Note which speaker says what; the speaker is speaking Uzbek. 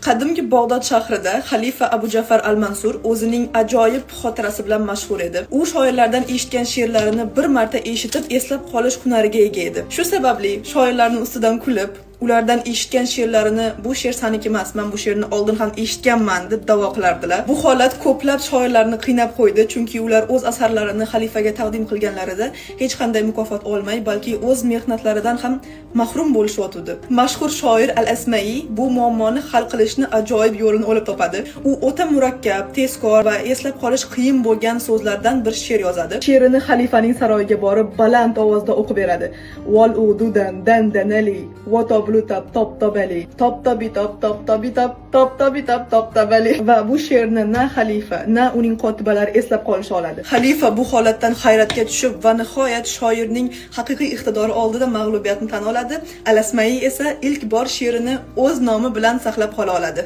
Speaker 1: Qadimgi Bog'dod shahrida xalifa Abu Jafar al-Mansur o'zining ajoyib xotirasi bilan mashhur edi. U shoirlardan eshitgan she'rlarini bir marta eshitib eslab qolish hunariga ega edi. Shu sababli shoirlarning ustidan kulib, ulardan eshitgan she'rlarini "Bu she'r saniki emas, men bu she'rni oldin ham eshitganman", deb da'vo qilardilar. Bu holat ko'plab shoirlarni qiynab qo'ydi, chunki ular o'z asarlarini xalifaga taqdim qilganlarida hech qanday mukofot olmay, balki o'z mehnatlaridan ham mahrum bo'lishyotgandi. Mashhur shoir Al-Asmai bu muammoni hal qilishni ajoyib yo'lini o'ylab topadi. U o'ta murakkab, tezkor va eslab qolish qiyin bo'lgan so'zlardan bir she'r yozadi. She'rini xalifaning saroyiga borib, baland ovozda o'qib beradi. Vol ududan dandanali, va toblu top top tobali, top tobi top top tobi top top tobi top top tabali. Va bu she'rni na xalifa, na uning kotibalari eslab qolisha oladi. Xalifa bu holatdan hayratga tushib va nihoyat shoirning haqiqiy iqtidori oldida mag'lubiyatni tan oladi. Al-Asmai esa ilk bor she'rini o'z nomi bilan saqlab qola oladi.